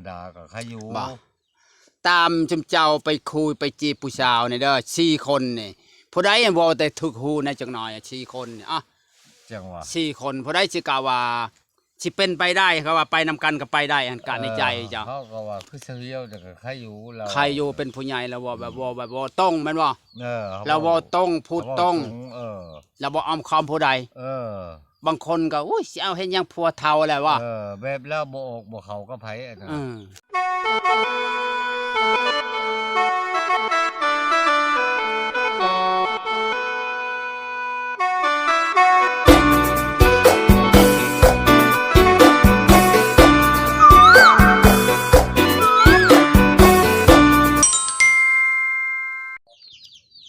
ດາກໍໃຄຢູ່ ບໍ່ ຕາມຈຸມເຈົ້າໄປຄຸຍໄປຈີບຜູ້ສາວນີ້ເດີ ສີ່ຄົນນີ້ ຜູ້ໃດເວົ້າແຕ່ຖືກຫູແດ່ຈັກໜ້ອຍ ສີ່ຄົນນີ້ ອະ ຈັ່ງວ່າ ສີ່ຄົນ ຜູ້ໃດຊິກະວ່າ ຊິເປັນໄປໄດ້ ເຂົາວ່າໄປນຳກັນກໍໄປໄດ້ ອັນກະໃນໃຈເຈົ້າ ເອີ ເຂົາກໍວ່າຄືສະຫຽວແຕ່ກໍໃຄຢູ່ ລາວ ໃຄຢູ່ ເປັນຜູ້ໃຫຍ່ແລ້ວເວົ້າແບບ ອືມ ເວົ້າແບບເວົ້າຕົງແມ່ນບໍ່? ເອີ ລາວເວົ້າຕົງ ເວົ້າ ເວົ້າຕົງ ເອີ ລາວບໍ່ອ້ອມຄ້ອມຜູ້ໃດ ເອີ ບາງຄົນກໍ ອຸ້ຍ ຊິເອົາເຮັດຫຍັງ ຜົວເຖົ້າແລ້ວວະ ເອີ ແບບລາວບໍ່ອອກບໍ່ເຂົ້າກັບໃຜອັນນັ້ນ ເອີ.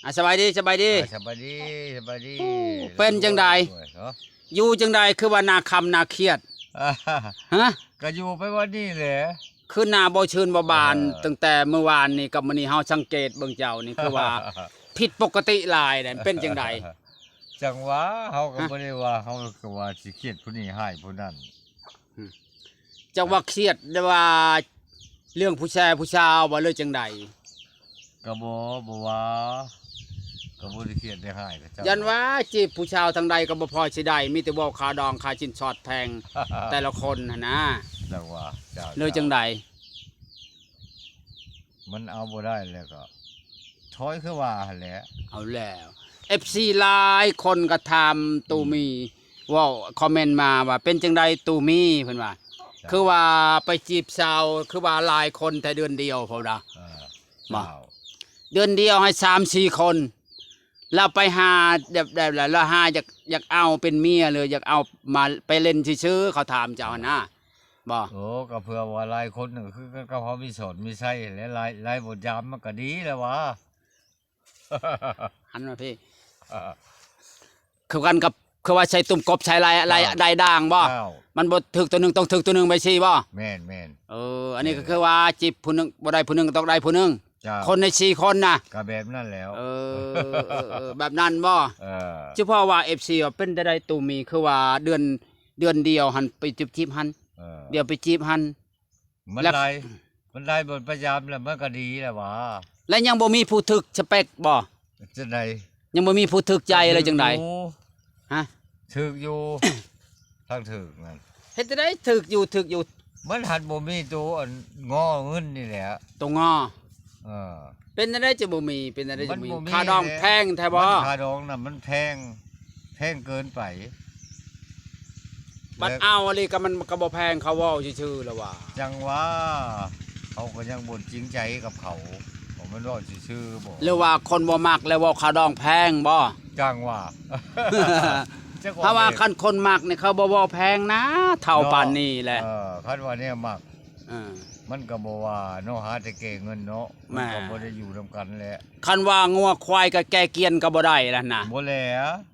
ອ່າ ສະບາຍດີ ສະບາຍດີ ອ່າ ສະບາຍດີ ສະບາຍດີ ໂອ້ ເປັນຈັ່ງໃດ? ເນາະ ຢູ່ຈັ່ງໃດ ຄືວ່າໜ້າຄຳໜ້າຄຽດ? ຮະ? ກໍຢູ່ໄປວັນນີ້ແຫຼະ ຄືໜ້າບໍ່ຊື່ນບໍ່ບານ ເອີ ຕັ້ງແຕ່ມື້ວານນີ້ກັບມື້ນີ້ ເຮົາສັງເກດເບິ່ງເຈົ້ານີ້ ຄືວ່າຜິດປົກກະຕິຫຼາຍແຫຼະ ເປັນຈັ່ງໃດ? ຈັ່ງຫວາ ເຮົາກໍ ຮະ? ບໍ່ໄດ້ວ່າ ເຮົາກໍວ່າຊິຄຽດຜູ້ນີ້ຮ້າຍຜູ້ນັ້ນ ອືມ ເຈົ້າວ່າຄຽດ ຫຼືວ່າເລື່ອງຜູ້ແຊຜູ້ຊາວບໍ່ ຫຼືຈັ່ງໃດ? ກໍບໍ່ ບໍ່ວ່າ ກໍບໍ່ໄດ້ຄຽດໄດ້ຮ້າຍກັບເຈົ້າ ຢ້ານວ່າຈີບຜູ້ສາວທາງໃດກໍບໍ່ພໍຊິໄດ້ ມີແຕ່ເວົ້າຄ່າດອງຄ່າສິນສອດແພງ ແຕ່ລະຄົນຫັ້ນນະ ຈັ່ງວ່າ ເຈົ້າ ຫຼືຈັ່ງໃດ? ມັນເອົາບໍ່ໄດ້ແລ້ວກໍຖອຍຄືວ່າຫັ້ນແຫຼະ ເອົາແລ້ວ ເອັຟຊີຫຼາຍຄົນກໍຖາມຕູມີ ອືມ ເວົ້າຄອມເມັນມາວ່າ ເປັນຈັ່ງໃດຕູມີ ເພິ່ນວ່າ ເຈົ້າ ຄືວ່າໄປຈີບສາວ ຄືວ່າຫຼາຍຄົນແຕ່ເດືອນດຽວ ເພິ່ນວ່າ ເອີ ບໍ່ ເຈົ້າ ເດືອນດຽວໃຫ້ສາມສີ່ຄົນ ລາວໄປຫາແບບ ແບບ ລາວຫາຢາກ ຢາກເອົາເປັນເມຍ ຫຼືຢາກເອົາມາໄປຫຼິ້ນຊື່ໆ ເຂົາຖາມເຈົ້າຫັ້ນນະ ບໍ່ ໂອ້ ກໍເພື່ອວ່າຫຼາຍຄົນກໍຄືກັນກັບເຮົາມີສອນມີໄຊແຫຼະ ຫຼາຍ ຫຼາຍບໍ່ຢາມມັນກໍດີແລ້ວຫວາ ຫັນມາພີ້ ຄືກັນກັບ ຄືວ່າໃສ່ຕຸ່ມກົບໃສ່ລາຍ ລາຍ ເຈົ້າ ລາຍດ່າງບໍ່ ເຈົ້າ ມັນບໍ່ຖືກຕົວໜຶ່ງຕ້ອງຖືກຕົວໜຶ່ງ ແບບຊີ້ບໍ່ ແມ່ນໆ ເອີ ອັນນີ້ກໍຄືວ່າຈີບຜູ້ໜຶ່ງບໍ່ໄດ້ຜູ້ໜຶ່ງກໍຕ້ອງໄດ້ຜູ້ໜຶ່ງ ເຈົ້າ ຄົນໃນສີ່ຄົນນະ ກໍແບບນັ້ນແຫຼ້ວ ເອີ ເອີ ເອີ ແບບນັ້ນບໍ່ ເອີ ສະເພາະວ່າເອັຟຊີວ່າເປັນແນວໃດຕູມີ ຄືວ່າເດືອນ ເດືອນດຽວຫັ້ນໄປຈີບໆຫັ້ນ ເອີ ດຽວໄປຈີບຫັ້ນ ມັນ ແລ້ວ ຫຼາຍ ມັນຫຼາຍບໍ່ພະຍາຍາມແລ້ວ ມັນກໍດີແລ້ວຫວາ ແລ້ວຍັງບໍ່ມີຜູ້ຖືກສະເປັກບໍ່ ຈັ່ງໃດ ຍັງບໍ່ມີຜູ້ຖືກໃຈ ກໍຖືກ ແລ້ວຈັ່ງໃດ ຢູ່ ຮະ ຖືກຢູ່ ທາງຖືກນັ້ນ ເຮັດຈັ່ງໃດຖືກຢູ່ ຖືກຢູ່ ມັນຫັນບໍ່ມີໂຕອັນງໍເງິນນີ້ແຫຼະ ໂຕງໍ ເອີ ເປັນຈັ່ງໃດຈະບໍ່ມີ ເປັນຈັ່ງໃດຈະບໍ່ມີ ມັນບໍ່ມີ ຄ່າດອງແພງແທ້ບໍ່ ມັນຄ່າດອງນະມັນແພງ ແພງເກີນໄປ ບັດເອົາອີ່ຫຼີກໍມັນກໍບໍ່ແພງ ເຂົາເວົ້າຊື່ໆລະວ່າ ຈັ່ງຫວາ ເຂົາກໍຍັງບໍ່ຈິງໃຈກັບເຂົາ ເຂົາແມ່ນເວົ້າຊື່ໆບໍ ຫຼືວ່າຄົນບໍ່ມັກແລ້ວເວົ້າຄ່າດອງແພງບໍ ຈັ່ງຫວາ ເພາະວ່າຄັນຄົນມັກນີ້ເຂົາບໍ່ເວົ້າແພງນະ ເຖົ້າປານນີ້ແຫຼະ ເອີ ຄັນວ່າແນວມັກ ເອີ ມັນກໍບໍ່ວ່າເນາະ ຫາແຕ່ແກ່ເງິນເນາະ ມັນກໍ ແມ່ນ ບໍ່ໄດ້ຢູ່ນຳກັນແຫຼະ ຄັນວ່າງົວຄວາຍກັບແກ່ກຽນກໍບໍ່ໄດ້ລະນະ ບໍ່ແຫຼະ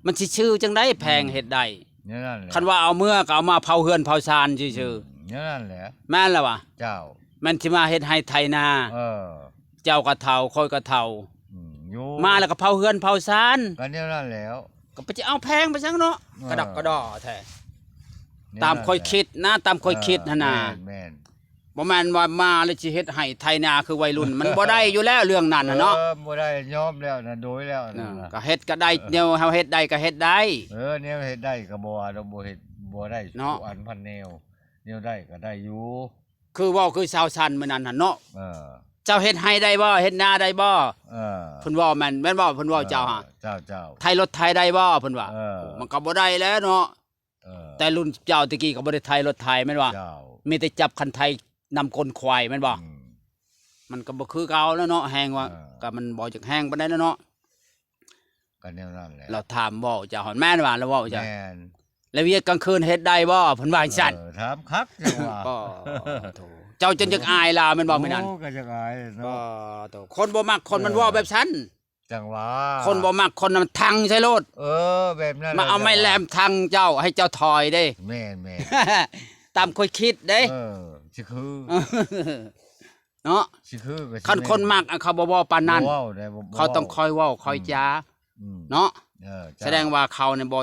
ມັນຊິຊື່ຈັ່ງໃດ ອືມ ແພງເຮັດໄດ້ ແນວນັ້ນແຫຼະ ຄັນວ່າເອົາເມືອກໍເອົາມາເຜົາເຮືອນເຜົາຊານຊື່ໆ ອືມ ແນວນັ້ນແຫຼະ ແມ່ນລະຫວາ ເຈົ້າ ແມ່ນຊິມາເຮັດໄຮ່ໄຖນາ ເອີ ເຈົ້າກໍເຖົ້າ ຂ້ອຍກໍເຖົ້າ ອືມ ຢູ່ ມາແລ້ວກໍເຜົາເຮືອນເຜົາຊານ ກໍແນວນັ້ນແຫຼ້ວ ກໍໄປຊິເອົາແພງໄປສັງເນາະ ເອີ ກະດອກກະດໍ້ແທ້ ຕາມຂ້ອຍຄິດນະ ຕາມຂ້ອຍຄິດຫັ້ນນະ ເອີ ແມ່ນໆ ບໍ່ແມ່ນວ່າມາແລ້ວຊິເຮັດໄຮ່ໄຖນາຄືໄວລຸ້ນ ມັນບໍ່ໄດ້ຢູ່ແລ້ວເລື່ອງນັ້ນນະເນາະ ເອີ ບໍ່ໄດ້ ຍອມແລ້ວນະ ໂດຍແລ້ວນະ ເອີ ກໍເຮັດກໍໄດ້ ເອີ ແນວເຮົາເຮັດໄດ້ກໍເຮັດໄດ້ ເອີ ແນວເຮັດໄດ້ກໍບໍ່ວ່າດອກ ບໍ່ເຮັດບໍ່ໄດ້ ເນາະ ທຸກອັນພັນແນວ ແນວໄດ້ກໍໄດ້ຢູ່ ຄືເວົ້າຄືຊາວຊັນມື້ນັ້ນຫັ້ນເນາະ ເອີ ເຈົ້າເຮັດໄຮ່ໄດ້ບໍ່ ເຮັດນາໄດ້ບໍ່ ເອີ ເພິ່ນເວົ້າແມ່ນ ແມ່ນບໍ່ ເພິ່ນເວົ້າເຈົ້າຫາ ເອີ ເຈົ້າໆ ໄຖລົດໄຖໄດ້ບໍ່ ເພິ່ນວ່າ ເອີ ໂອ້ ມັນກໍບໍ່ໄດ້ແລ້ວເນາະ ເອີ ແຕ່ລຸ້ນເຈົ້າແຕ່ກີ້ກໍບໍ່ໄດ້ໄຖລົດໄຖແມ່ນບໍ່ ເຈົ້າ ມີແຕ່ຈັບຄັນໄຖນຳກົ້ນຄວາຍແມ່ນບໍ່ ອືມ ມັນກໍບໍ່ຄືເກົ່າແລ້ວເນາະ ແຮງວ່າ ເອີ ກໍມັນບໍ່ຈັກແຮງປານໃດແລ້ວເນາະ ກໍແນວນັ້ນແຫຼະ ລາວຖາມເວົ້າເຈົ້າຫັ້ນ ແມ່ນວ່າລາວເວົ້າເຈົ້າ ແມ່ນ ແລ້ວວຽກກາງຄືນເຮັດໄດ້ບໍ່ ເພິ່ນວ່າຈັ່ງຊັ້ນ ເອີ ຖາມຄັກຈັ່ງວ່າ ປະໂທ ເຈົ້າຈົນຢາກອາຍລາວແມ່ນບໍ່ມື້ນັ້ນ ໂອ້ ກໍຢາກອາຍເນາະ ປະໂທ ຄົນບໍ່ມັກຄົນມັນເວົ້າແບບຊັ້ນ ຈັ່ງວ່າ ຄົນບໍ່ມັກຄົນນະມັນທັງໃສ່ໂລດ ເອີ ແບບນັ້ນ ມາເອົາໄມ້ແຫຼມທັງເຈົ້າ ໃຫ້ເຈົ້າຖອຍເດ້ ແມ່ນໆ ຕາມຂ້ອຍຄິດເດ້ ເອີ ຊິຄື ເນາະ ຊິຄືກໍຊິ ຄັນຄົນມັກ ອັນ ເຂົາບໍ່ເວົ້າປານນັ້ນ ບໍ່ເວົ້າໄດ້ ບໍ່ ເຂົາຕ້ອງຄ່ອຍເວົ້າຄ່ອຍຈາ ອືມ ເນາະ ເອີ ເຈົ້າ ສະແດງວ່າເຂົານີ້ບໍ່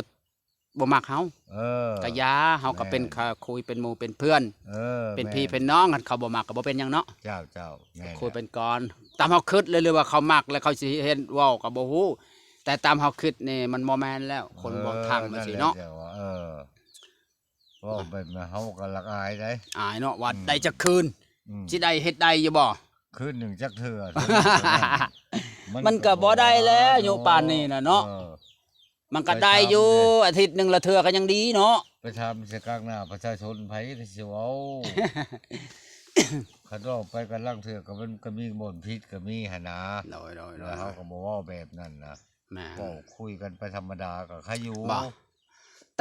ບໍ່ມັກເຮົາ ເອີ ກະຢ່າ ເຮົາກໍເປັນ ແມ່ນ ຄະ ຄຸຍເປັນໝູ່ເປັນເພື່ອນ ເອີ ເປັນພີ່ ແມ່ນ ເປັນນ້ອງ ຄັນເຂົາບໍ່ມັກກໍບໍ່ເປັນຫຍັງເນາະ ເຈົ້າ ເຈົ້າ ແມ່ນ ຄຸຍເປັນກ່ອນ ຕາມເຮົາຄິດເລີຍ ຫຼືວ່າເຂົາມັກແລ້ວເຂົາຊິເຫັນ ເວົ້າກໍບໍ່ຮູ້ ແຕ່ຕາມເຮົາຄິດນີ້ມັນບໍ່ແມ່ນແລ້ວ ຄົນເວົ້າທາງ ເອີ ມັນຊິເນາະ ນັ້ນແຫຼະ ເຈົ້າວ່າ ເອີ ເວົ້າແບບນັ້ນເຮົາກໍລະອາຍໄດ໋ ອາຍເນາະ ວ່າ ອືມ ໄດ້ຈັກຄືນ ອືມ ຊິໄດ້ເຮັດໄດ້ຢູ່ບໍ່? ຄືນໜຶ່ງຈັກເທື່ອ ມັນກໍບໍ່ໄດ້ແລ້ວ ອາຍຸປານນີ້ນະເນາະ ເອີ ມັນກໍໄດ້ຢູ່ ອາທິດໜຶ່ງລະເທື່ອກໍຍັງດີເນາະ ໄປຖາມໃສ່ກາງໜ້າປະຊາຊົນ ໃຜກໍຊິເວົ້າ ຄັນເວົ້າໄປກໍລາງເທື່ອກໍມັນກໍມີບ່ອນຜິດກໍມີຫັ້ນນາ ໂດຍໆໆ ແລ້ວເຮົາກໍບໍ່ເວົ້າແບບນັ້ນນະ ແມ່ນ ເວົ້າຄຸຍກັນໄປທຳມະດາກໍໃຄຢູ່ ບໍ່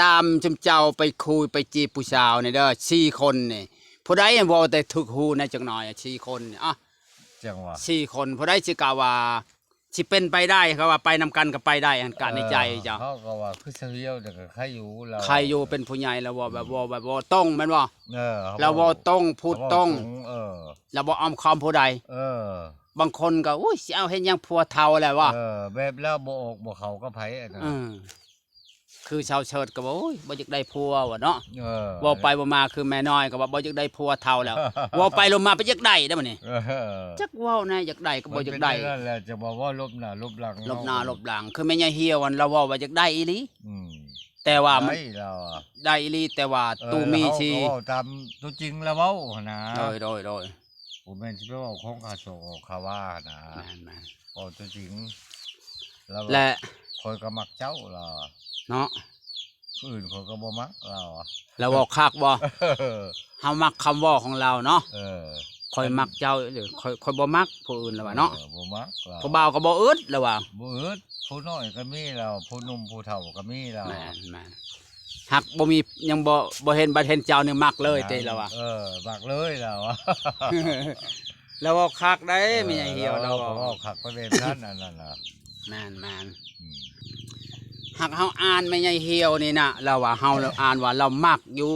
ຕາມຊຸມເຈົ້າໄປຄຸຍໄປຈີບຜູ້ສາວນີ້ເດີ ສີ່ຄົນນີ້ ຜູ້ໃດເວົ້າແຕ່ຖືກຫູແດ່ຈັກໜ້ອຍ ສີ່ຄົນນີ້ ອະ ຈັ່ງວ່າ ສີ່ຄົນ ຜູ້ໃດຊິກະວ່າ ຊິເປັນໄປໄດ້ ເຂົາວ່າໄປນຳກັນກໍໄປໄດ້ ອັນກະໃນໃຈເຈົ້າ ເອີ ເຮົາກໍວ່າຄືສະຫຽວແຕ່ກໍໃຄຢູ່ລາວ ໃຄຢູ່ ເປັນຜູ້ໃຫຍ່ລາວເວົ້າແບບ ອືມ ເວົ້າແບບເວົ້າຕົງແມ່ນບໍ່? ເອີ ລາວເວົ້າຕົງ ເຮົາເວົ້າ ເຮົາເວົ້າ ເວົ້າຕົງ ເອີ ລາວບໍ່ອ້ອມຄ້ອມຜູ້ໃດ ເອີ ບາງຄົນກໍ ອຸ້ຍ ຊິເອົາເຮັດຫຍັງຜົວເຖົ້າແລ້ວວະ ເອີ ແບບລາວບໍ່ອອກບໍ່ເຂົ້າກັບໃຜອັນນັ້ນ ເອີ ຄືຊາວເສີດກໍວ່າ ໂອ້ຍ ບໍ່ຢາກໄດ້ຜົວວ່າເນາະ ເອີ ເວົ້າໄປເວົ້າມາຄືແມ່ນ້ອຍກໍວ່າບໍ່ຢາກໄດ້ຜົວເຖົ້າແລ້ວ ເວົ້າໄປເວົ້າມາໄປຢາກໄດ້ເດ້ບັດນີ້ ເອີ ຈັກເວົ້າແນວຢາກໄດ້ກໍບໍ່ຢາກໄດ້ ມັນເປັນແນວນັ້ນແຫຼະ ຈະມາເວົ້າຫຼົບໜ້າຫຼົບຫຼັງ ຫຼົບໜ້າຫຼົບຫຼັງ ຄືແມ່ໃຫຍ່ຫ່ຽວຫັ້ນລາວເວົ້າວ່າຢາກໄດ້ອີ່ຫຼີ ອືມ ແຕ່ວ່າມັນ ໄດ້ລາວອະ ໄດ້ອີ່ຫຼີ ແຕ່ວ່າ ເອີ ຕູ້ມີ ເຮົາ ທີ່ ກໍເວົ້າຕາມຕົວຈິງລາວເວົ້າຫັ້ນນາ ໂດຍໆໆ ບໍ່ແມ່ນຊິໄປເວົ້າຂອງຂ້າສອກຂ້າວານະ ແມ່ນໆ ເວົ້າຕົວຈິງ ລາວ ແລະ ຂ້ອຍກໍມັກເຈົ້າລາວ ເນາະ ຜູ້ອື່ນຂ້ອຍກໍບໍ່ມັກລາວ ລາວເວົ້າຄັກບໍ່? ເຮົາມັກຄຳເວົ້າຂອງລາວເນາະ ເອີ ຂ້ອຍມັກເຈົ້າ ຂ້ອຍ ຂ້ອຍບໍ່ມັກຜູ້ອື່ນລາວວ່າເນາະ ເອີ ບໍ່ມັກລາວ ຜູ້ບ່າວກໍບໍ່ອຶດລາວວ່າ ບໍ່ອຶດ ຜູ້ນ້ອຍກໍມີລາວ ຜູ້ໜຸ່ມຜູ້ເຖົ້າກໍມີລາວ ແມ່ນໆ ຫາກບໍ່ມີ ຍັງບໍ່ ບໍ່ເຫັນ ບັດເຫັນເຈົ້ານີ້ມັກເລີຍຕິລາວວ່າ ເອີ ມັກເລີຍລາວວ່າ ລາວເວົ້າຄັກໄດ໋ ເອີ ແມ່ໃຫຍ່ຫ່ຽວລາວເວົ້າ ເວົ້າຄັກປະເດັນນັ້ນ ອັນນັ້ນນະ ແມ່ນໆ ອືມ ຫາກເຮົາອ່ານແມ່ໃຫຍ່ຫ່ຽວນີ້ນະ ລາວວ່າ ເຮົາອ່ານວ່າລາວມັກຢູ່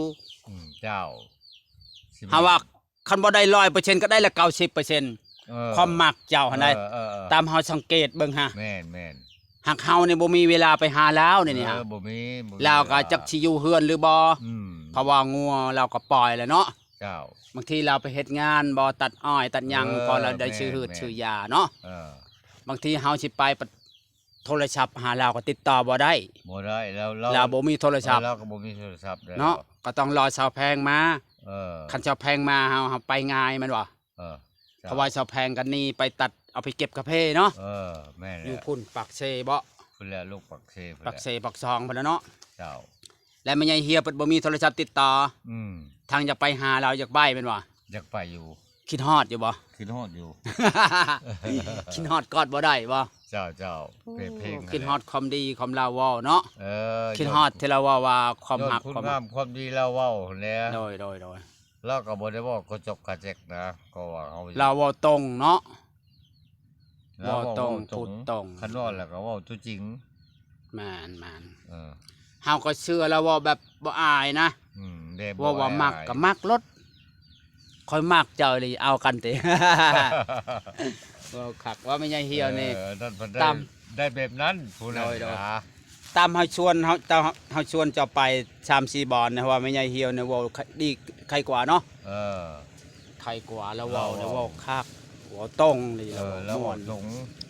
ອືມ ເຈົ້າ ເຮົາວ່າ ຄັນບໍ່ໄດ້ຮ້ອຍເປີເຊັນກໍໄດ້ລະເກົ້າສິບເປີເຊັນ ເອີ ຄວາມມັກເຈົ້າຫັ້ນໃດ໋ ເອີໆໆ ຕາມເຮົາສັງເກດເບິ່ງຫາ ແມ່ນໆ ຫາກເຮົານີ້ບໍ່ມີເວລາໄປຫາລາວນີ້ ເອີ ນີ້ຫາ ບໍ່ມີ ບໍ່ມີ ລາວກໍຈັກຊິຢູ່ເຮືອນຫຼືບໍ່ ອືມ ເພາະວ່າງົວລາວກໍປ່ອຍແລ້ວເນາະ ເຈົ້າ ບາງທີລາວໄປເຮັດງານບໍ່ ຕັດອ້ອຍຕັດຫຍັງ ເອີ ພໍລາວໄດ້ ແມ່ນໆ ຊື້ພືດຊື້ຢາເນາະ ເອີ ບາງທີເຮົາຊິໄປ ໂທລະສັບຫາລາວກໍຕິດຕໍ່ບໍ່ໄດ້ ບໍ່ໄດ້ ລາວ ລາວບໍ່ມີໂທລະສັບ ເອີ ລາວກໍບໍ່ມີໂທລະສັບເນາະ ກໍຕ້ອງລໍຊາວແພງມາ ເອີ ຄັນຊາວແພງມາ ເຮົາ ເຮົາໄປງ່າຍແມ່ນບໍ່? ເອີ ເຈົ້າ ເພາະວ່າຊາວແພງກໍໜີໄປຕັດ ເອົາໄປເກັບກາເຟເນາະ ເອີ ແມ່ນແລ້ວ ຢູ່ພຸ້ນປາກເຊບໍ? ພຸ້ນແຫຼະ ລູກປາກເຊພຸ້ນແຫຼະ ປາກເຊປາກຊ່ອງພຸ້ນແຫຼະເນາະ ເຈົ້າ ແລະແມ່ໃຫຍ່ຫ່ຽວເພິ່ນບໍ່ມີໂທລະສັບຕິດຕໍ່ ອືມ ທາງຢາກໄປຫາລາວ ຢາກໄປແມ່ນບໍ່? ຢາກໄປຢູ່ ຄິດຮອດຢູ່ບໍ່? ຄິດຮອດຢູ່ ຄິດຮອດກອດບໍ່ໄດ້ບໍ່? ເຈົ້າໆ ໂອ້ ເພງ ຄິດຮອດຄວາມດີຄວາມລາວເວົ້າເນາະ ເອີ ຄິດຮອດທີ່ລາວເວົ້າວ່າຄວາມຮັກ ຄວາມງາມຄວາມດີລາວເວົ້າຫັ້ນແຫຼະ ໂດຍໆໆ ລາວກໍບໍ່ໄດ້ເວົ້າກະຈົກກະແຈກນະ ກໍວ່າເຮົາ ລາວເວົ້າຕົງເນາະ ລາວເວົ້າ ເວົ້າຕົງ ເວົ້າຕົງ ພູດຕົງ ຄັນເວົ້າແລ້ວກໍເວົ້າຕົວຈິງ ແມ່ນໆ ເອີ ເຮົາກໍເຊື່ອລາວເວົ້າແບບບໍ່ອາຍນະ ອືມ ແບບບໍ່ອາຍ ເວົ້າວ່າມັກກໍມັກໂລດ ຂ້ອຍມັກເຈົ້າອີ່ຫຼີ ເອົາກັນຕິ ເວົ້າຄັກວ່າແມ່ໃຫຍ່ຫ່ຽວນີ້ ເອີ ນັ້ນເພິ່ນໄດ້ ຕາມ ໄດ້ແບບນັ້ນ ຜູ້ນັ້ນ ໂດຍໆ ນະ ຕາມເຮົາຊວນ ເຮົາ ເຮົາ ເຮົາຊວນເຈົ້າໄປສາມສີ່ບ່ອນນະ ວ່າແມ່ໃຫຍ່ຫ່ຽວນີ້ເວົ້າ ຄະ ດີ ໄຄກວ່າເນາະ ເອີ ໄຄກວ່າລາວເວົ້າ ລາວເວົ້າ ລາວເວົ້າຄັກ ເວົ້າຕົງດີ ເອີ ລາວເວົ້າ ລາວເວົ້າ ມ່ວນ ຕົງ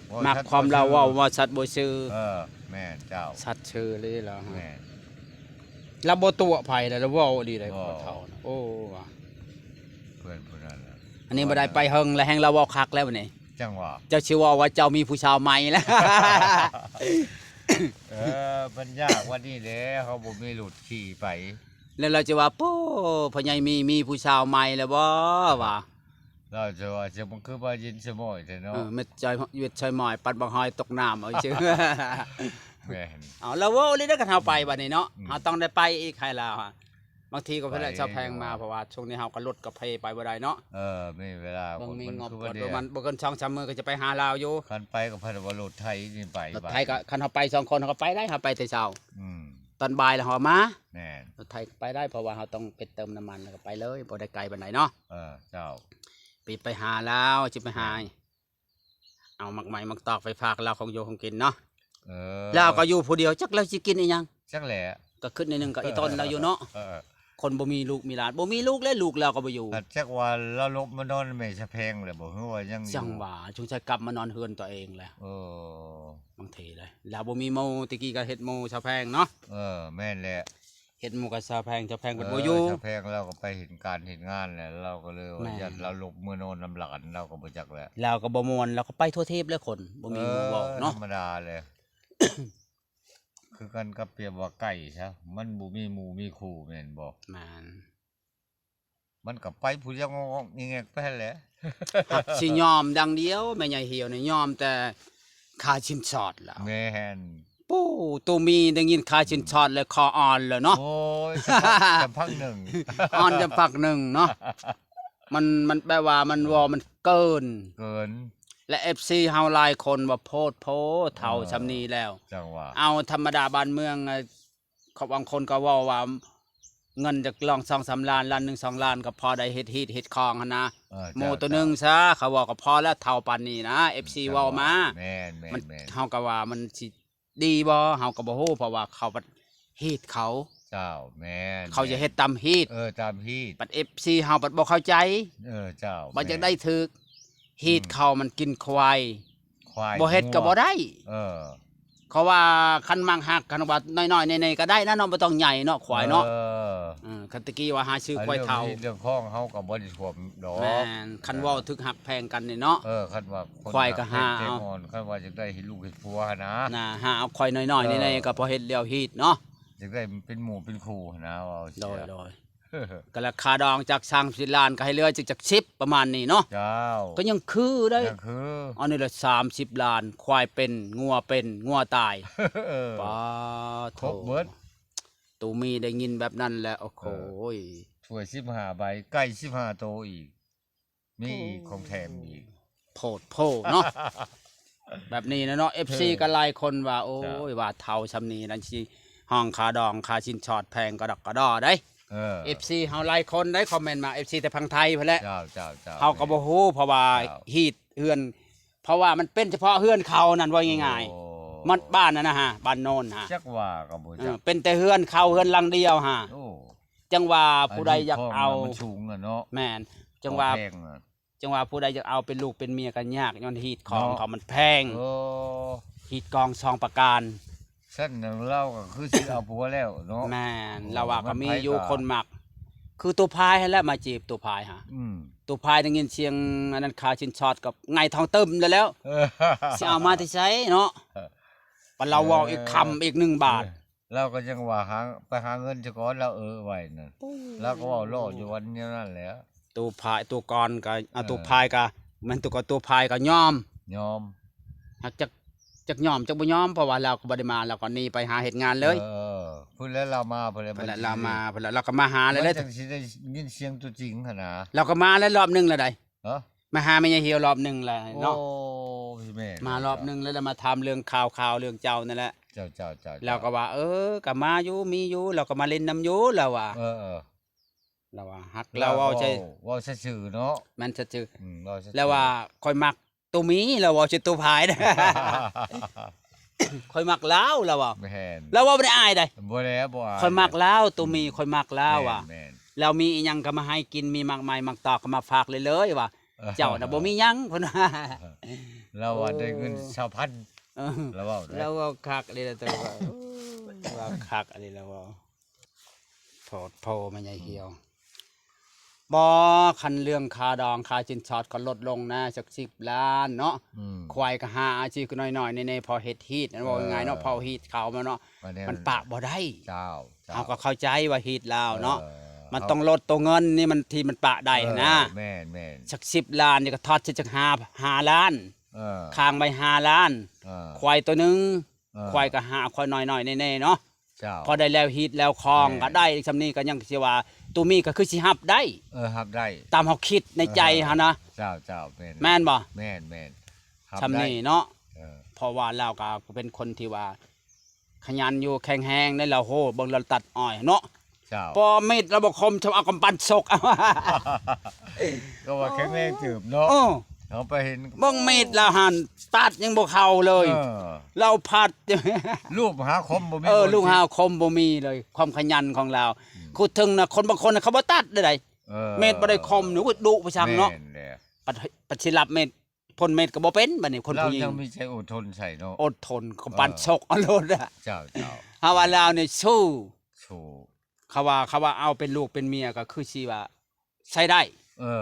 ເວົ້າ ມັກຄວາມລາວເວົ້າ ເວົ້າສັດບໍ່ຊື່ ເອີ ແມ່ນເຈົ້າ ສັດຊື່ເລີຍລາວ ແມ່ນ ລາວບໍ່ຕົວະໃຜນະ ລາວເວົ້າດີໃດ໋ ບໍ່ ພໍ່ເຖົ້ານະ ໂອ້ ວ່າ ເພື່ອນຜູ້ນັ້ນລະ ອັນນີ້ບໍ່ໄດ້ໄປເຫິງແລ້ວ ແຮ່ງລາວເວົ້າຄັກແລ້ວບັດນີ້ ຈັ່ງຫວາ ເຈົ້າຊິເວົ້າວ່າເຈົ້າມີຜູ້ສາວໃໝ່ແລ້ວ ເອີ ມັນຍາກກວ່ານີ້ແຫຼະ ເຮົາບໍ່ມີລົດຂີ່ໄປ ແລ້ວລາວຈະວ່າ ໂປ້ ພໍ່ໃຫຍ່ມີ ມີຜູ້ສາວໃໝ່ແລ້ວບໍ່ ວ່າ ລາວຈະວ່າ ຈະ ມັນຄືວ່າເຢັນສະໝອຍແທ້ເນາະ ເອີ ເມັດໃຈ ເມັດໃຈໝອຍ ປັດບັກຫອຍຕົກນ້ຳເອົາຊື່ ແມ່ນ ເອົາ ລາວເວົ້າອີ່ຫຼີເດີ ຄັນເຮົາໄປບັດນີ້ເນາະ ອືມ ເຮົາຕ້ອງໄດ້ໄປອີກໃຫ້ລາວ ບາງທີກໍເພິ່ນລະ ໄປ ຊາວແພງມາ ເພາະວ່າຊ່ວງນີ້ເຮົາກໍລົດກໍເພໄປບໍ່ໄດ້ເນາະ ເອີ ມີເວລາ ເບິ່ງມີງົບ ມັນຄືວ່າ ບໍ່ ມັນບໍ່ເກີນສອງສາມມື້ກໍຈະໄປຫາລາວຢູ່ ຄັນໄປກໍພັດວ່າລົດໄຖນີ້ໄປ ລົດໄຖກໍ ບັດ ຄັນເຮົາໄປສອງຄົນເຮົາກໍໄປໄດ້ ເຮົາໄປແຕ່ເຊົ້າ ອືມ ຕອນບ່າຍແລ້ວເຮົາມາ ແມ່ນ ລົດໄຖໄປໄດ້ ເພາະວ່າເຮົາຕ້ອງໄປເຕີມນ້ຳມັນ ແລ້ວກໍໄປເລີຍ ບໍ່ໄດ້ໄກປານໃດເນາະ ເອີ ເຈົ້າ ໄປ ໄປຫາລາວ ຊິໄປຫາ ແມ່ນ ເອົາໝາກໄມ້ໝາກຕອກໄປຝາກລາວ ຂອງຢູ່ຂອງກິນເນາະ ເອີ ລາວກໍຢູ່ຜູ້ດຽວ ຈັກລາວຊິກິນອີ່ຫຍັງ ຈັກແຫຼະ ກໍຄິດໜ້ອຍໜຶ່ງກໍອີ່ຕົນລາວຢູ່ເນາະ. ເອີ ຄົນບໍ່ມີລູກມີຫຼານ ບໍ່ມີລູກແລ້ວ ລູກລາວກໍບໍ່ຢູ່. ກໍຈັກວ່າລາວຫຼົບມານອນແມ່ຊະແພງແລ້ວບໍ່ ຫຼືວ່າຍັງຢູ່? ຈັ່ງວ່າ ສົງໄສກັບມານອນເຮືອນຕົວເອງແລ້ວ. ເອີ ບາງທີເດ້ ລາວບໍ່ມີໝູ່ ແຕ່ກີ້ກໍເຮັດໝູ່ຊະແພງເນາະ. ເອີ ແມ່ນແຫຼະ ເຮັດໝູ່ກັບຊະແພງ ຊະແພງເພິ່ນບໍ່ຢູ່. ເອີ ຊະແພງລາວກໍໄປເຮັດການເຮັດງານແລ້ວ ລາວກໍເລີຍວ່າ ແມ່ນ ຢ້ານລາວຫຼົບເມືອນອນນຳຫຼານ ລາວກໍບໍ່ຈັກແຫຼະ. ລາວກໍບໍ່ມ່ວນ ລາວກໍໄປທົ່ວທີບແຫຼະ ຄົນບໍ່ມີໝູ່ເວົ້າເນາະ. ເອີ ທຳມະດາແຫຼະ. ຄືກັນກັບປຽບວ່າໄກ່ຊະ ມັນບໍ່ມີໝູ່ມີຄູ່ແມ່ນບໍ່? ແມ່ນ ມັນກໍໄປຜູ້ດຽວງອກໆແງກໆໄປຫັ້ນແຫຼະ. ຫາກຊິຍອມຢ່າງດຽວ ແມ່ໃຫຍ່ຫ່ຽວນີ້ຍອມແຕ່ຄ່າສິນສອດລະ. ແມ່ນ ປູ້ ຕູມີໄດ້ຍິນຄ່າສິນສອດແລ້ວ ຄໍອ່ອນແລ້ວເນາະ. ໂອ້ຍ ສະພັກ ສະພັກໜຶ່ງ ອ່ອນສະພັກໜຶ່ງເນາະ. ມັນ ມັນແບບວ່າມັນເວົ້າມັນເກີນ ເກີນ ແລະ ເອັຟຊີເຮົາຫຼາຍຄົນວ່າໂພດໂພ ເຖົ້າ ເອີ ຊ່ຳນີ້ແລ້ວ ຈັ່ງວ່າ ເອົາທຳມະດາບ້ານເມືອງ ເຂົາບາງຄົນກໍເວົ້າວ່າ ເງິນຈັກລອງສອງສາມລ້ານ ລ້ານໜຶ່ງສອງລ້ານ ກໍພໍໄດ້ເຮັດຮີດເຮັດຄອງຫັ້ນນະ. ເອີ ໝູ່ໂຕໜຶ່ງຊະ ເຂົາເວົ້າກໍພໍແລ້ວ ເຖົ້າປານນີ້ນະ ເອັຟຊີເວົ້າມາ. ແມ່ນໆໆ ມັນ ເຮົາກໍວ່າມັນຊິ ດີບໍ່ ເຮົາກໍບໍ່ຮູ້ ເພາະວ່າເຂົາບັດຮີດເຂົາ. ເຈົ້າ ແມ່ນ ເຂົາຈະເຮັດຕາມຮີດ. ເອີ ຕາມຮີດ ບັດເອັຟຊີເຮົາບັດບໍ່ເຂົ້າໃຈ. ເອີ ເຈົ້າ ບັດຢາກໄດ້ຖືກ ຮີດເຂົາມັນກິນຄວາຍ ຄວາຍ ບໍ່ເຮັດກໍບໍ່ໄດ້. ເອີ ເຂົາວ່າຄັນມັກຮັກ ຄັນວ່ານ້ອຍໆແນ່ໆກໍໄດ້ນະເນາະ ບໍ່ຕ້ອງໃຫຍ່ເນາະ ຄວາຍເນາະ. ເອີ ເອີ ຄັນແຕ່ກີ້ວ່າຫາຊື້ຄວາຍເຖົ້າ ເລື່ອງຮີດເລື່ອງຄອງເຮົາກໍບໍ່ໄດ້ຖ້ວມດອກ. ແມ່ນ ຄັນເວົ້າຖືກຮັກແພງກັນນີ້ເນາະ ເອີ ຄັນວ່າຄົນ ຄວາຍກໍຫາເອົາ ຄັນວ່າຢາກໄດ້ເຮັດລູກເຮັດຜົວຫັ້ນນະ ນະ ຫາເອົາຄວາຍນ້ອຍໆ ເອີ ນີ້ໆ ກໍພໍເຮັດແລ້ວຮີດເນາະ ຢາກໄດ້ເປັນໝູ່ເປັນຄູ່ຫັ້ນນະ ເວົ້າ ໂດຍໆ ກໍລາຄາດອງຈາກສາມສິບລ້ານ ກໍໃຫ້ເຫຼືອຈັກສິບປະມານນີ້ເນາະ. ເຈົ້າ ກໍຍັງຄືໄດ້ ຍັງຄື ອັນນີ້ລະສາມສິບລ້ານ ຄວາຍເປັນ ງົວເປັນ ງົວຕາຍ. ເອີ ປາໂທ ຄົບເບິດ ຕູມີໄດ້ຍິນແບບນັ້ນແລ້ວ ໂອ້ໂຫ ເອີ ຖ້ວຍສິບຫ້າໃບ ໄກ່ສິບຫ້າໂຕອີກ ມີອີກ ຂອງແຖມອີກ ໂພດໂພເນາະ. ແບບນີ້ນະເນາະ ເອັຟຊີ ເອີ ກໍຫຼາຍຄົນວ່າ ໂອ້ຍ ເຈົ້າ ວ່າເຖົ້າຊ່ຳນີ້ນັ້ນຊິຮ້ອງຄ່າດອງຄ່າສິນສອດແພງກະດອກກະດໍໄດ໋. ເອີ ເອັຟຊີເຮົາຫຼາຍຄົນໄດ໋ຄອມເມັນມາ ເອັຟຊີແຕ່ຝັ່ງໄທພຸ້ນແຫຼະ. ເຈົ້າໆໆ ເຮົາກໍບໍ່ຮູ້ ເພາະວ່າ ເຈົ້າ ຮີດເຮືອນ ເພາະວ່າມັນເປັນສະເພາະເຮືອນເຂົານັ້ນ ເວົ້າງ່າຍໆ ໂອ້ ມັນບ້ານນັ້ນນະຮະ ບ້ານໂນນຫະ ຈັກວ່າກໍບໍ່ ເອີ ຈັກ ເປັນແຕ່ເຮືອນເຂົາເຮືອນຫຼັງດຽວຫະ. ໂອ້ ຈັ່ງວ່າຜູ້ໃດຢາກເອົາ ມັນສູງນະເນາະ. ແມ່ນ ຈັ່ງວ່າ ຈັ່ງວ່າຜູ້ໃດຢາກເອົາເປັນລູກເປັນເມຍກໍຍາກ ຍ້ອນຮີດຄອງເຂົາມັນແພງ. ໂອ້ ຮີດຄອງສອງປະການ. ຊັ້ນລາວກໍຄືຊິເອົາຜົວແລ້ວເນາະ. ແມ່ນ ໂອ້ ລາວວ່າກໍມີຢູ່ ມັນໃຜກໍ ຄົນມັກ ຄືຕູ້ພາຍຫັ້ນແຫຼະມາຈີບຕູ້ພາຍຫະ. ອືມ ຕູ້ພາຍໄດ້ຍິນສຽງອັນນັ້ນ ຄ່າສິນສອດກໍໄຫງ່ທ້ອງຕຶ້ມແລ້ວ ຊິເອົາມາແຕ່ໃສເນາະ. ບັດລາວເວົ້າອີກຄຳອີກໜຶ່ງບາດ ເອີ ລາວກໍຍັງວ່າຫາ ໄປຫາເງິນຊະກ່ອນ ລາວເອີໄວ້ນັ້ນ. ໂອ້ ລາວກໍເວົ້າລໍ້ຢູ່ວັນແນວນັ້ນແຫຼະ. ຕູ້ພາຍ ຕູ້ກ່ອນກໍ ເອີ ຕູ້ພາຍກໍ ແມ່ນຕູ້ກ່ອນ ຕູ້ພາຍກໍຍອມ ຍອມ ຫາກຈັກ ຈັກຍອມຈັກບໍ່ຍອມ ເພາະວ່າລາວກໍບໍ່ໄດ້ມາ ລາວກໍໜີໄປຫາເຮັດງານເລີຍ. ເອີ ພຸ້ນແຫຼະລາວມາ ພຸ້ນແຫຼະ ພຸ້ນແຫຼະ ລາວມາ ພຸ້ນແຫຼະ ລາວກໍມາຫາເລີຍ ມັນຈັ່ງຊິໄດ້ຍິນສຽງຕົວຈິງຫັ້ນນະ. ລາວກໍມາແລ້ວລອບໜຶ່ງແລ້ວໃດ໋. ຮະ ມາຫາແມ່ຍາຍຫ່ຽວລອບໜຶ່ງແລ້ວເນາະ. ໂອ້ ແມ່ນ ມາລອບໜຶ່ງແລ້ວ ລາວມາຖາມເລື່ອງຂ່າວ ຂ່າວເລື່ອງເຈົ້ານັ້ນແຫຼະ. ເຈົ້າໆໆໆ ລາວກໍວ່າ ເອີ ກໍມາຢູ່ ມີຢູ່ ລາວກໍມາຫຼິ້ນນຳຢູ່ ລາວວ່າ. ເອີໆ ລາວວ່າຮັກ ລາວເວົ້າໃຈ ເວົ້າຊື່ໆເນາະ. ແມ່ນຊື່ໆ ອືມ ເວົ້າຊື່ໆ ລາວວ່າຂ້ອຍມັກ ຕູມີ ລາວເວົ້າໃສ່ຕູ້ພາຍ ຂ້ອຍມັກລາວ ລາວເວົ້າ. ແມ່ນ ລາວເວົ້າບໍ່ໄດ້ອາຍໃດ໋. ບໍ່ແລ້ວ ບໍ່ອາຍ ຂ້ອຍມັກລາວ ຕູມີ ອືມ ຂ້ອຍມັກລາວວ່າ. ແມ່ນໆ ລາວມີອີ່ຫຍັງກໍມາໃຫ້ກິນ ມີໝາກໄມ້ໝາກຕອກກໍມາຝາກເລີຍໆວ່າ. ເຈົ້ານະບໍ່ມີຫຍັງ ເພິ່ນວ່າ. ລາວວ່າໄດ້ເງິນຊາວພັນ ເອີ ລາວເວົ້າໄດ໋. ລາວເວົ້າຄັກເລີຍ ລາວເວົ້າ ເວົ້າຄັກອີ່ຫຼີລາວເວົ້າ. ໂພດໂພແມ່ຍາຍຫ່ຽວ. ອືມ ບໍ່ ຄັນເລື່ອງຄ່າດອງຄ່າສິນສອດກໍລົດລົງນະ ຈັກສິບລ້ານເນາະ. ອືມ ຄວາຍກໍຫາອາຊີບນ້ອຍໆແນ່ໆ ພໍເຮັດຮີດນັ້ນ ເວົ້າງ່າຍໆເນາະ. ເອີ ເຜົາຮີດເຂົາມາເນາະ ມັນປະບໍ່ໄດ້. ເຈົ້າ ເຈົ້າ ເຮົາກໍເຂົ້າໃຈວ່າຮີດລາວເນາະ. ເອີ ມັນຕ້ອງລົດໂຕເງິນນີ້ ມັນທີ່ມັນປະໄດ້ຫັ້ນນະ. ເອີ ແມ່ນໆ ຈັກສິບລ້ານນີ້ກໍທອດຊິຈັກຫ້າ ຫ້າລ້ານ. ເອີ ຄ້າງໄວ້ຫ້າລ້ານ. ເອີ ຄວາຍໂຕໜຶ່ງ ເອີ ຄວາຍກໍຫາຄວາຍນ້ອຍໆແນ່ໆເນາະ. ເຈົ້າ ພໍໄດ້ແລ້ວຮີດແລ້ວຄອງ ແມ່ນ ກໍໄດ້ຊ່ຳນີ້ ກໍຍັງຊິວ່າຕູມີກໍຄືຊິຮັບໄດ້. ເອີ ຮັບໄດ້ ຕາມເຮົາຄິດໃນໃຈຫັ້ນນະ. ເຈົ້າໆ ແມ່ນ ແມ່ນບໍ່? ແມ່ນໆ ຮັບໄດ້ຊ່ຳນີ້ເນາະ. ເອີ ເພາະວ່າລາວກໍເປັນຄົນທີ່ວ່າຂະຫຍັນຢູ່ ແຂງແຮງໃດ໋ ລາວ ໂຫ ເບິ່ງລາວຕັດອ້ອຍເນາະ. ເຈົ້າ ພໍມີດລາວບໍ່ຄົມ ຊຳເອົາກຳປັນຊົກ ກໍວ່າແຂງແຮງເຕີບເນາະ. ເອີ ເຮົາໄປເຫັນ ເບິ່ງມີດລາວຫັ້ນ ຕັດຍັງບໍ່ເຂົ້າເລີຍ ເອີ ລາວພັດ ລູບຫາຄົມບໍ່ມີ ເອີ ລູບຫາຄົມບໍ່ມີເລີຍ ຄວາມຂະຫຍັນຂອງລາວ ອືມ ຂຸດເຖິງນະ ຄົນບາງຄົນນະ ເຂົາບໍ່ຕັດໃດ ເອີ ມີດບໍ່ໄດ້ຄົມ ໂອ້ຍ ດຸໄປຊັງເນາະ ແມ່ນແຫຼະ ປັດ ປັດຊິລັບມີດ ພົ້ນມີດກໍບໍ່ເປັນ ບັດນີ້ຄົນຜູ້ຍິງ ລາວຍັງມີໃຈອົດທົນໃສ່ເນາະ ອົດທົນ ເອີ ກຳປັນຊົກເອົາໂລດ ເຈົ້າໆ ເຮົາວ່າລາວນີ້ສູ້ ສູ້ ເຂົາວ່າ ເຂົາວ່າເອົາເປັນລູກເປັນເມຍກໍຄືຊິວ່າໃຊ້ໄດ້ ເອີ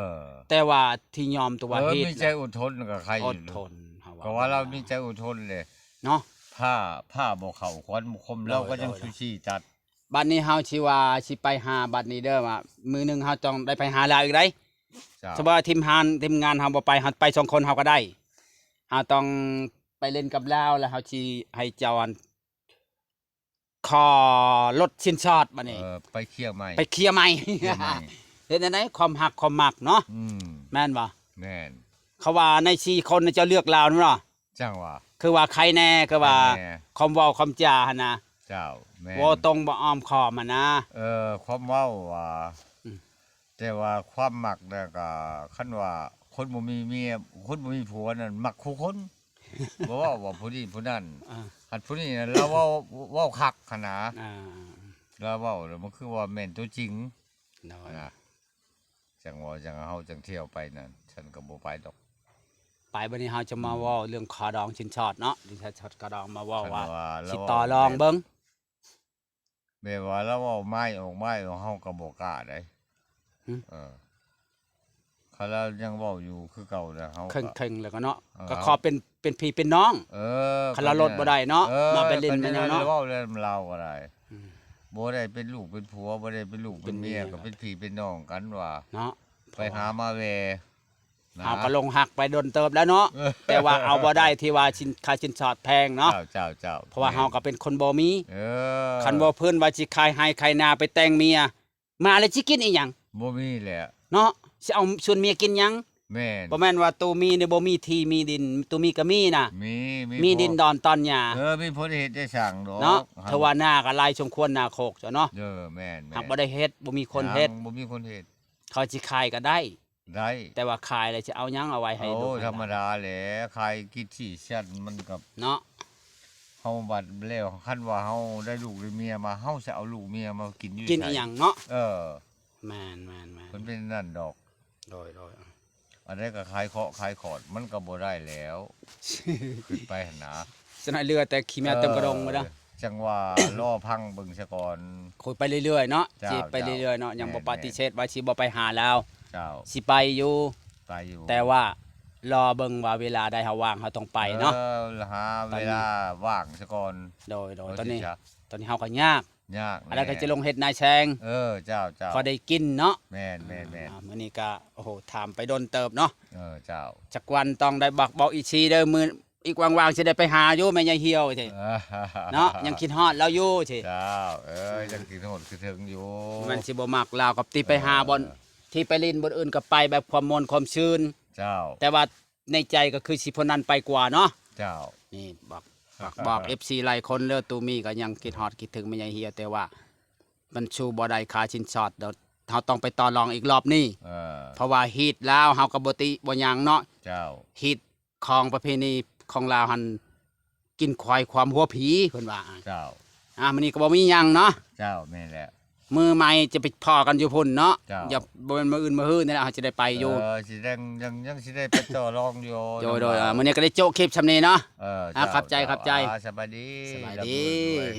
ແຕ່ວ່າທີ່ຍອມຕົວ ເອີ ເຮັດ ມີໃຈອົດທົນກໍໃຄ ອົດທົນ ເຮົາວ່າ ກໍວ່າລາວມີໃຈອົດທົນເດ້ເນາະ ຜ້າ ຜ້າບໍ່ເຂົ້າ ຂວານບໍ່ຄົມ ລາວກໍຍັງ ໂດຍ ຊູຊີຕັດ ບັດນີ້ເຮົາຊິວ່າຊິໄປຫາ ບັດນີ້ເດີ ວ່າມື້ໜຶ່ງເຮົາຕ້ອງໄດ້ໄປຫາລາວອີກໃດ໋ ເຈົ້າ ສົມມຸດວ່າທີມງານ ທີມງານເຮົາບໍ່ໄປ ເຮົາໄປສອງຄົນເຮົາກໍໄດ້ ເຮົາຕ້ອງໄປຫຼິ້ນກັບລາວ ແລ້ວເຮົາຊິໃຫ້ເຈົ້າອັນ ຂໍລົດສິນສອດບັດນີ້ ເອີ ໄປເຄຍໃໝ່ ໄປເຄຍໃໝ່ ເຄຍໃໝ່ ເຮັດແນວໃດ ຄວາມຮັກຄວາມມັກເນາະ ອືມ ແມ່ນບໍ່ ແມ່ນ ເຂົາວ່າໃນສີ່ຄົນນະ ເຈົ້າເລືອກລາວແມ່ນບໍ່ ຈັ່ງວ່າ ຄືວ່າໃຄແດ່ ຄືວ່າ ໃຄແດ່ ຄວາມເວົ້າຄວາມຈາຫັ້ນນະ ເຈົ້າ ແມ່ນ ເວົ້າຕົງບໍ່ອ້ອມຄ້ອມຫັ້ນນະ ເອີ ຄວາມເວົ້າວ່າ ອືມ ແຕ່ວ່າຄວາມມັກນະ ກໍຄັນວ່າຄົນບໍ່ມີເມຍ ຄົນບໍ່ມີຜົວນັ້ນມັກຄູ່ຄົນ ບໍ່ເວົ້າວ່າຜູ້ນີ້ຜູ້ນັ້ນ ອ່າ ອັນຜູ້ນີ້ນະ ລາວເວົ້າ ເວົ້າຄັກຫັ້ນນະ ອ່າ ລາວເວົ້າແລ້ວມັນຄືວ່າແມ່ນຕົວຈິງ ໂດຍ ນະ ຈັ່ງວ່າຈັ່ງເຮົາຈັ່ງທ່ຽວໄປນັ້ນ ສັນກໍບໍ່ໄປດອກ ໄປບັດນີ້ເຮົາຈະມາເວົ້າເລື່ອງຄ່າດອງສິນສອດເນາະ ສິນສອດຄ່າດອງ ມາເວົ້າວ່າ ຄັນວ່າລາວ ຊິຕໍ່ລອງເບິ່ງ ແບບວ່າລາວເວົ້າໄມ້ອອກໄມ້ອອກ ເຮົາກໍບໍ່ກ້າໃດ ຫື ເອີ ຄັນລາວຍັງເວົ້າຢູ່ຄືເກົ່ານະ ເຮົາກໍ ເຄັ່ງໆ ແລ້ວກໍເນາະ ເອີ ກໍຂໍເປັນ ເປັນພີ່ເປັນນ້ອງ ເອີ ຄັນລາວລົດບໍ່ໄດ້ເນາະ ເອີ ມາໄປຫຼິ້ນມາຫຍັງເນາະ ເວົ້າແລ້ວລາວກໍໄດ້ ອືມ ບໍ່ໄດ້ເປັນລູກເປັນຜົວ ບໍ່ໄດ້ເປັນລູກເປັນເມຍ ເປັນເມຍ ກໍເປັນພີ່ເປັນນ້ອງກັນວ່າ ເນາະ ໄປຫາມາແວ່ ນະ ເຮົາກໍຫຼົງຮັກໄປດົນເຕີບແລ້ວເນາະ ເອີ ແຕ່ວ່າເອົາບໍ່ໄດ້ທີ່ວ່າສິນ ຄ່າສິນສອດແພງເນາະ ເຈົ້າ ເຈົ້າ ເຈົ້າ ເພາະວ່າເຮົາກໍເປັນຄົນບໍ່ມີ ເອີ ຄັນບໍ່ເພິ່ນວ່າຊິຂາຍໄຮ່ຂາຍນາໄປແຕ່ງເມຍ ມາແລ້ວຊິກິນອີ່ຫຍັງ ບໍ່ມີແຫຼະ ເນາະ ຊິເອົາຊວນເມຍກິນຫຍັງ ແມ່ນ ບໍ່ແມ່ນວ່າໂຕມີນີ້ບໍ່ມີທີ່ມີດິນ ໂຕມີກໍມີນະ ມີ ມີ ມີດິນດອນຕອນຫຍ້າ ເອີ ມີພໍໄດ້ເຮັດໄດ້ສ້າງດອກ ເນາະ ເອີ ຖືວ່ານາກໍຫຼາຍສົມຄວນນາໂຄກເຈົ້າເນາະ ເອີ ແມ່ນໆ ຫາກບໍ່ໄດ້ເຮັດ ບໍ່ມີຄົນເຮັດ ຍັງບໍ່ມີຄົນເຮັດ ເຂົາຊິຂາຍກໍໄດ້ ໄດ້ ແຕ່ວ່າຂາຍແລ້ວຈະເອົາຫຍັງເອົາໄວ້ໃຫ້ ໂອ້ ລູກໃຫ້ຫຼານ ທຳມະດາແຫຼະ ຂາຍກິດຊີ້ຊັ້ນມັນກໍເນາະ ເຮົາບັດແລ້ວ ຄັນວ່າເຮົາໄດ້ລູກໄດ້ເມຍມາ ເຮົາຊິເອົາລູກເມຍມາກິນຢູ່ ກິນ ໃສ ອີ່ຫຍັງເນາະ ເອີ ແມ່ນໆໆ ມັນເປັນນັ້ນດອກ ໂດຍໆ ອັນໃດກໍຂາຍເຄາະຂາຍຂອດ ມັນກໍບໍ່ໄດ້ແລ້ວ ຄິດໄປຫັ້ນນະ ສະນັ້ນເຫຼືອແຕ່ຂີ້ແມວເຕັມກະດົງ ເອີ ວ່າເດີ ຈັ່ງວ່າລໍຟັງເບິ່ງຊະກ່ອນ ຄຸຍໄປເລື້ອຍໆເນາະ ເຈົ້າ ຊິໄປເລື້ອຍໆເນາະ ເຈົ້າ ຍັງບໍ່ປະຕິເສດວ່າຊິບໍ່ໄປຫາລາວ ເຈົ້າ ຊິໄປຢູ່ ໄປຢູ່ ແຕ່ວ່າລໍເບິ່ງວ່າເວລາໃດເຮົາວ່າງເຮົາຕ້ອງໄປເນາະ ເອີ ຫາເວລາວ່າງຊະກ່ອນ ໂດຍໆ ຕອນນີ້ ຕອນນີ້ເຮົາກໍຍາກ ຍາກ ອັນນັ້ນກໍຈະລົງເຮັດນາແຊງ ເອີ ເຈົ້າໆ ພໍໄດ້ກິນເນາະ ແມ່ນໆໆ ອ່າ ມື້ນີ້ກໍ ໂອ້ໂຫ ຖາມໄປດົນເຕີບເນາະ ເອີ ເຈົ້າ ຈັກວັນຕ້ອງໄດ້ບອກ ບອກອີກທີເດີ ມື້ ອີກວ່າງໆຊິໄດ້ໄປຫາຢູ່ແມ່ໃຫຍ່ຫ່ຽວ ເອີ ເນາະ ຍັງຄິດຮອດລາວຢູ່ ເຈົ້າ ເອີ ຍັງຄິດຮອດຄິດເຖິງຢູ່ ມັນຊິບໍ່ມັກລາວກັບທີ່ໄປຫາ ເອີ ບ່ອນທີ່ໄປຫຼິ້ນບ່ອນອື່ນກໍໄປແບບຄວາມມ່ວນຄວາມຊື່ນ ເຈົ້າ ແຕ່ວ່າໃນໃຈກໍຄືຊິຜູ້ນັ້ນໄປກວ່າເນາະ ເຈົ້າ ນີ້ບອກ ບອກ ບອກເອັຟຊີຫຼາຍຄົນເດີ ຕູມີກໍຍັງຄິດຮອດຄິດເຖິງແມ່ໃຫຍ່ຫ່ຽວ ແຕ່ວ່າມັນສູ້ບໍ່ໄດ້ຄ່າສິນສອດ ເຮົາຕ້ອງໄປຕໍ່ລອງອີກລອບນີ້ ເອີ ເພາະວ່າຮີດລາວເຮົາກໍບໍ່ຕິບໍ່ຫຍັງເນາະ ເຈົ້າ ຮີດ ຂອງປະເພນີຂອງລາວຫັ້ນ ກິນຄວາຍຄວາມຫົວຜີ ເພິ່ນວ່າ ເຈົ້າ ອ່າ ມື້ນີ້ກໍບໍ່ມີຫຍັງເນາະ ເຈົ້າ ແມ່ນແຫຼະ ມື້ໃໝ່ຈະໄປພໍ້ກັນຢູ່ພຸ້ນເນາະ ເຈົ້າ ຢ່າ ບໍ່ແມ່ນມື້ອື່ນມື້ຮືນີ້ແຫຼະ ເຮົາຈະໄດ້ໄປຢູ່ ເອີ ຊິໄດ້ ຍັງ ຍັງຊິໄດ້ໄປຕໍ່ລອງຢູ່ ໂດຍໆ ນຳລາວ ອ່າ ມື້ນີ້ກໍໄດ້ໂຈະຄລິບຊ່ຳນີ້ເນາະ ເອີ ອ່າ ເຈົ້າ ຂອບໃຈ ເຈົ້າ ຂອບໃຈ ອ່າ ສະບາຍດີ ສະບາຍດີ ລຳລວຍ